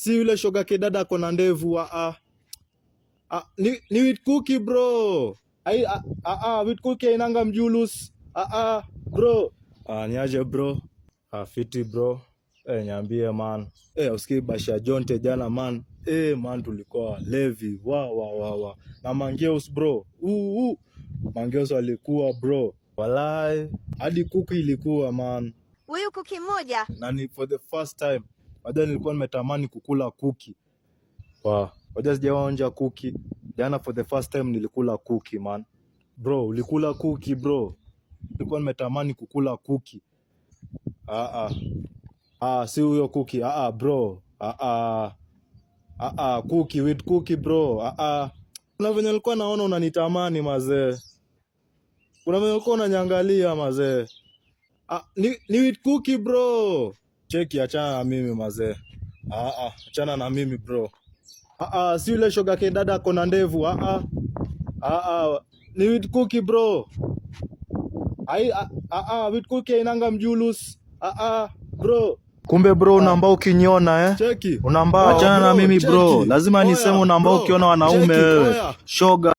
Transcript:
Si yule shoga kedada ako na ndevu. Ah ah. Ah, ni with cookie, bro. Ai, ah ah, ah, with cookie ainanga mjulus. Ah ah, bro. Ah, niaje, bro? Ah, fiti, bro. Eh, niambie, man. Eh, usikii bash ya Jonte jana, man. Eh, man, tulikuwa levi. Wa wa wa wa. Na Mangeus, bro. Uu, uu. Mangeus walikuwa, bro. Walai, hadi kuki ilikuwa, man. Huyu kuki moja. Na ni for the first time. Wajua nilikuwa nimetamani kukula kuki. Wa, wajua sijaonja kuki. Jana for the first time nilikula kuki, man. Bro, ulikula kuki, bro? Nilikuwa nimetamani kukula kuki. Ah ah. Ah, si huyo kuki. Ah ah, bro. Ah ah. Ah ah, kuki with cookie, bro. Ah ah. Kuna venye nilikuwa naona unanitamani, mazee. Kuna venye ulikuwa unaniangalia, mazee. Ah, ni with cookie, bro. Cheki, achana na mimi, mazee. Ah ah, achana na mimi, bro. Ah ah, si yule shoga kedada ako na ndevu. Ah ah. Ah ah, ni with cookie, bro. Ai, ah ah, ah, with cookie ainanga mjulus. Ah ah, bro. Kumbe bro, unambao ukiniona, eh? Cheki. Unambao, achana na Bro, mimi, bro. Cheki. Lazima Oya, niseme unambao bro. ukiona wanaume Cheki, wewe. Oya. Shoga.